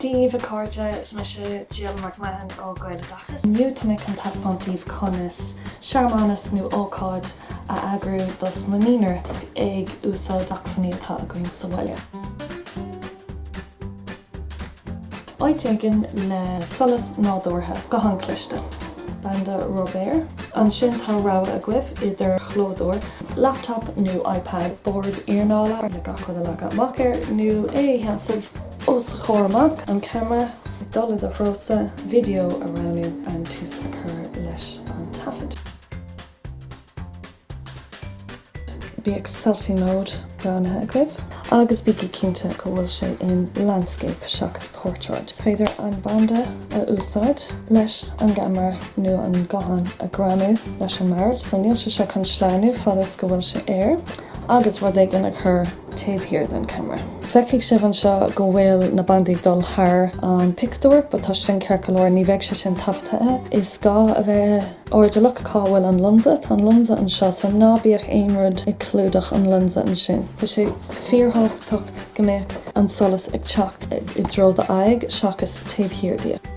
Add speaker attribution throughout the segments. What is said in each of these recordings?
Speaker 1: Dia daoibh a chairde, is mise Jill McMahon ó Gaeloideachas. Inniu tá mé chun taispeáint daoibh conas searmanas nó ócáid a eagrú dos na naíonra ag úsáid acmhainní atá againn sa bhaile. Áit éigin le solas nádúrtha, guthán cliste, banda rubair. Ansin tá rogha agaibh idir chlódóir, laptop nó iPad, bord iarnála le gach rud a leagadh amach air nó é a sheasamh os do chomhair amach, an ceamara ag dul i do threosa, video a roghnú and tús a chur leis an taifead. Bíodh Selfie Mode roghnaithe agaibh agus bígí cinnte go bhfuil sé in Landscape seachas Portrait. Is féidir an banda a úsáid leis an gceamara nó an guthán a ghreamú leis an mbord, so níl sé seo chun sleamhnú fad is go bhfuil sé air, agus rud éigin a chur taobh thiar den cheamara. Feicfidh sibh anseo go bhfuil na bandaí ag dul thar an pictiúr, but tá sin ceart go leor, ní bheidh sé sin taifeadta. Is gá a bheith. Airdeallach, cá bhfuil an lionsa? Tá an lionsa anseo, so ná bíodh aon rud ag clúdach an lionsa ansin. Tá sé fíorthábhachtach go mbeadh an solas ag teacht i dtreo d'aghaidh seachas taobh thiar díot.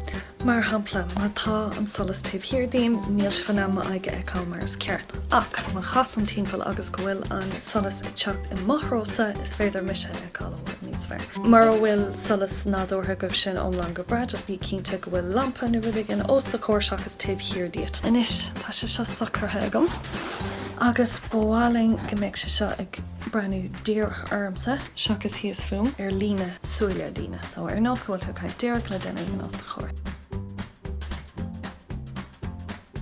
Speaker 1: Mar shampla, má tá an solas taobh thiar díom, níl sibh in ann m'aghaidh a fheiceáil mar is ceart. Ach má chasaim timpeall agus go bhfuil an solas ag teacht i mo threosa, is féidir mise a fheiceáil i bhfad níos fearr. Mura bhfuil solas nádúrtha agaibh sin iomlán go breá, just bí cinnte go bhfuil lampa nó rud éigin os do chomhair seachas taobh thiar díot. Anois tá sé seo socraithe agam agus ba mhaith linn go mbeadh sé seo ag breathnú díreach ormsa seachas thíos fúm ar líne súile daoine. So ar nós go bhfuil tú ag caint díreach le duine éigin os do chomhair.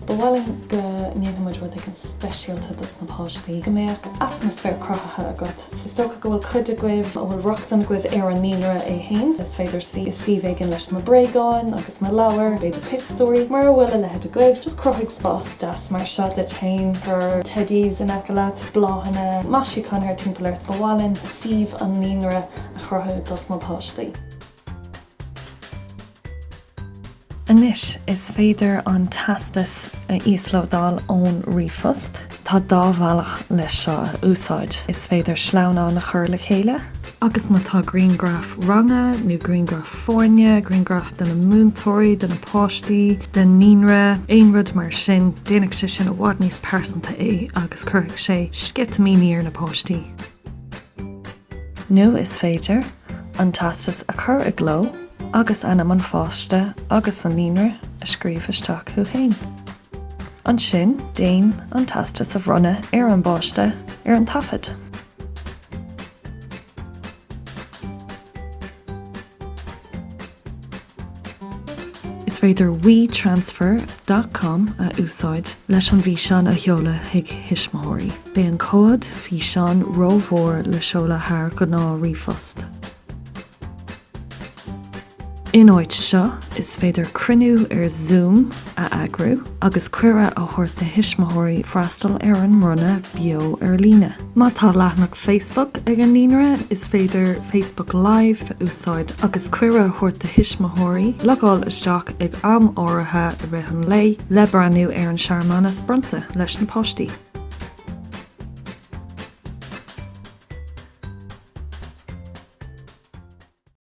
Speaker 1: Ba mhaith linn go ndéanfadh muid rud éigin speisialta dos na páistí, go mbeadh atmaisféar cruthaithe agat. Is dócha go bhfuil cuid agaibh a bhfuil rochtain agaibh ar an naíonra é féin. Is féidir suí i suíomh éigin leis na bréagáin agus na leabhair, b'fhéidir pictiúirí. Mura bhfuil a leithéid agaibh, just cruthaigh spás deas mar seo duit féin. Cuir teddies in aice leat, bláthanna, maisiúcháin thart timpeall ort. Ba mhaith linn suíomh an naíonra a chruthú dos na páistí. Anois is féidir an teastas a íoslódáil ón ríomhphost. Tá dá bhealach leis seo a úsáid. Is féidir sleamhnán a chur le chéile, agus má tá grianghraf ranga nó grianghraf foirne, grianghraf de na múinteoirí, de na páistí, den naíonra, aon rud mar sin, déanfaidh sé sin i bhfad níos pearsanta é agus cuirfidh sé sceitimíní ar na páistí. Nó is féidir an teastas a chur i gcló agus ainm an pháiste agus an naíonra a scríobh isteach thú féin. Ansin déan an teastas a bhronnadh ar an bpáiste ar an taifead. Is féidir WeTransfer dot com a úsáid leis an bhfíseán a sheoladh chuig thuismitheoirí. Beidh an comhad físeáin rómhór le seoladh thar ghnáth-ríomhphost. In áit seo, is féidir cruinniú ar Zoom a eagrú agus cuireadh a thabhairt do thuismitheoirí freastal ar an mbronnadh beo ar líne. Má tá leathanach Facebook ag an naíonra, is féidir Facebook Live a úsáid agus cuireadh a thabhairt do thuismitheoirí logáil isteach ag am áirithe i rith an lae le breathnú ar an searmanas bronnta leis na páistí.